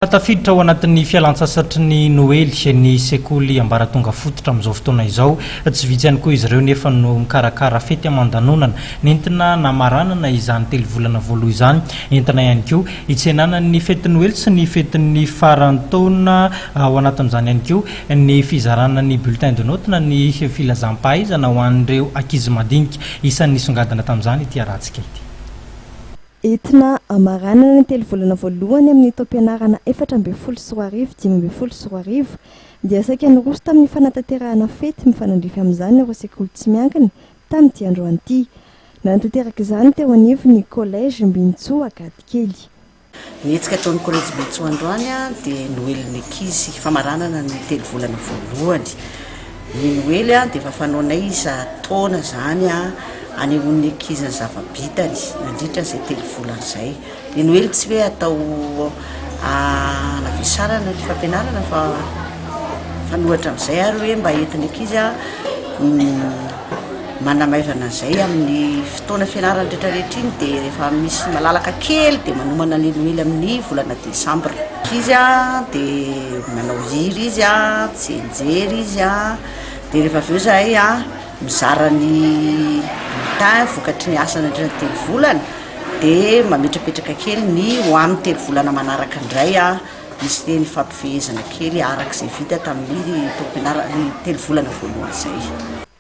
Tafiditra ao anatin'ny fialantsasatry ny Noely ny sekoly ambaratonga fototra amin'izao fotoana izao. Tsy vitsy ihany koa izy ireo nefa no mikarakara fety aman-danonana nentina namaranana izany telovolana voaloha izany. Entina ihany koa hitsenana ny fetin'ny Noely sy ny fetin'ny faran'ny taona. Ao anatin'izany ihany koa ny fizarana ny bulletin de notes na ny filazam-pahaizana ho an'ireo ankizy madinika. Isan'ny nisongadina tamin'izany ity arahantsika ity. Entina hamaranana ny telovolana voalohany amin'ny taom-pianarana 2014 2015 dia saika niroso tamin'ny fanatanterahana fety mifanandrify amin'izany ireo sekoly tsy miankina tamin'ity androany ity. Nanatanteraka izany teo anivon'ny Collège Mbinintsoa Ankadikely. Ny hetsika ataon'ny Kolejy Mbinintsoa androany dia Noelin'ny ankizy, famaranana ny telovolana voalohany. Ny Noely dia efa fanaonay isan-taona izany anehoan'ny ankizy ny zava-bitany nandritra izay telovolana izay. Ny Noely tsy hoe atao hanavesarana ny fampianarana fa mifanohitra amin'izay ary hoe mba entin'ny ankizy Manamaivana an'izay amin'ny fotoana fianarana rehetra rehetra iny dia rehefa misy malalaka kely dia manomana ny noely amin'ny volana desambra. Izy dia manao hira izy, tsianjery izy, dia rehefa avy eo izahay mizara ny bulletin vokatry ny asa nandritra ny telo volana dia mametrapetraka kely ny ho amin'ny telo volana manaraka indray. Nisy teny ifampifehezana kely araka izay vita tamin'ny taom-pianarana, ny telovolana voalohany izay.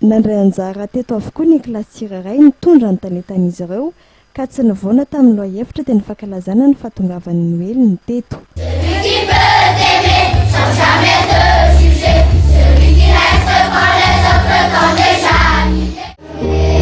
Nandray anjara teto avokoa ny kilasy tsirairay nitondra ny talentan'izy ireo ka tsy nivaona tamin'ny lohahevitra dia ny fankalazana ny fahatongavan'ny Noely ny teto. Celui qui peut t'aimer sans jamais te juger, celui qui reste quand les autres t'ont déjà quitté.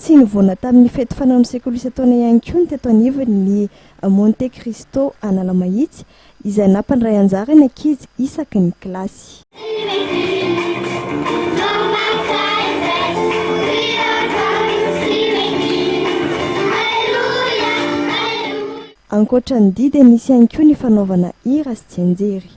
Tsy nivoana tamin'ny fety fanaon'ny sekoly isan-taona ihany koa ny teto anivon'ny Monte Cristo Analamahitsy izay nampandray anjara ny ankizy isaky ny kilasy. Ankoatra ny dihy dia nisy ihany koa ny fanaovana hira sy tsianjery.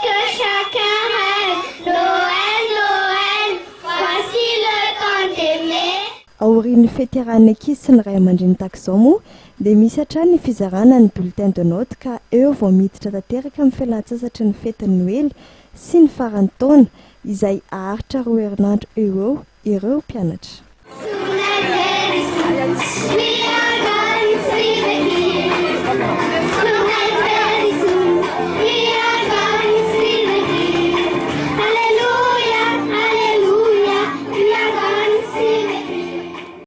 Que chacun rêve, Noël, Noël, voici le temps d'aimer. Aorian'ny fety iarahan'ny ankizy sy ny ray aman-dreny tahaka izao moa dia misy hatrany ny fizarana ny bulletin de notes ka eo vao miditra tanteraka amin'ny fialantsasatry ny fetin'ny Noely sy ny faran'ny taona, izay haharitra roa herinandro eo ho eo ireo mpianatra.